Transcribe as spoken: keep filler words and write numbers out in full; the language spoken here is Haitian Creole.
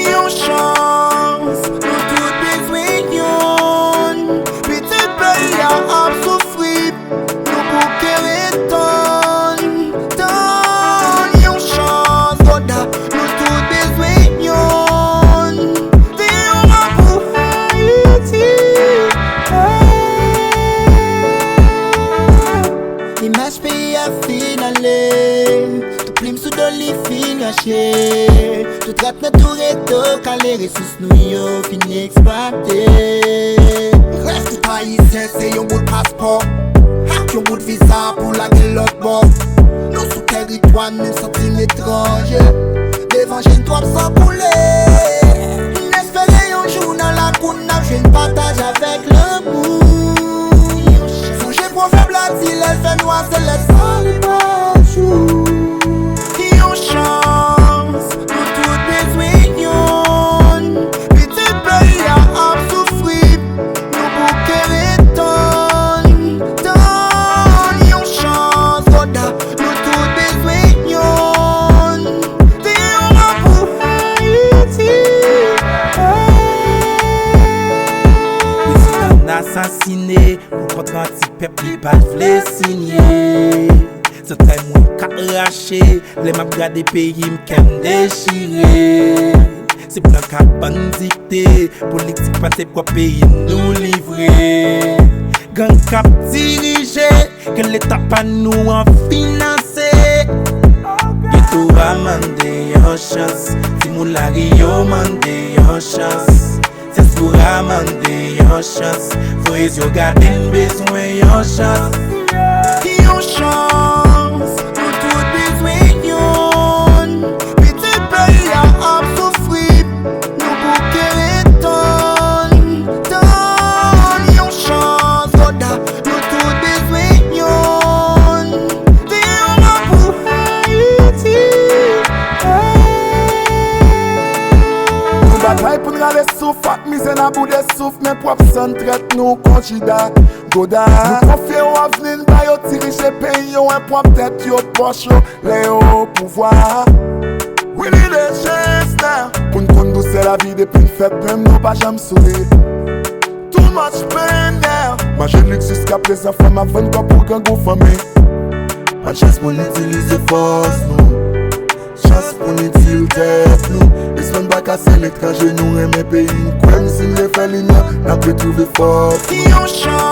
Yon chans, nou tout bezwen youn. Pitit peyi a ap soufri, nou bouke ret tann. Tann yon chans, Goda, nou tout bezwen youn. Di yon mo pou Ayiti. Imaj peyi a fin ale, tout plim sou do li fin rache, tout rèv nan tou reto kale, resous nou yo fin eksplwate. Rèv tout Ayisyen se yon bout paspò ak yon bout viza pou lage lòt bò. Nou sou tèritwa n, nou santi n etranje. Devan je n twòp san koule. N espere yon jou nan lakou n ap jwenn pataj avèk lanmou. Sonje pwovèb la di, lè l fè nwa se lè solèy pa jou. Yon chans, nou tout bezwen youn. Pitit peyi a ap soufri, nou bouke ret tann. Tann yon chans, Goda, nou tout bezwen youn. Di yon mo pou Ayiti. Prezidan asasine, pou kontra ti pèp li pa t vle sinye. Zantray mwen ka rache, lè m ap gade peyi m, kè m dechire. Se blan k ap ban n dikte, politik pa t ap gwòp peyi nou livre. Gang k ap dirije, ke leta pa nou an finanse. Geto a mande yon chans, timoun lari yo mande yon chans. Dyaspora mande yon chans, voye zye w gade n bezwen yon chans. Yon chans, nou tout bezwen youn. Pitit peyi a ap soufri, nou bouke ret tann. Tann yon chans, Goda, nou tout bezwen youn. Di yon mo pou Ayiti. Nou batay pou n rale souf ak mizè n a boude souf, men pwòp san n trèt nou kon chida. Goda, nou konfye w avni n, ba yo dirije peyi yo, wè pwòp tèt yo, pòch yo, lè yo o pouvwa. We need a chance now. Pou n konn dousè lavi depi n fèt, menm nou pa janm souri. Too much pain now. Mache lik jiskaprezan, fanm ap vann kò pou grangou fanmi. Pa chans pou n itilize fòs nou. Chans pou n itil tèt nou. Espwa n pa kase letranje, nou renmen peyi n. Kwè m, si n refè limyè, n ap retwouve fòs nou. Yon chans.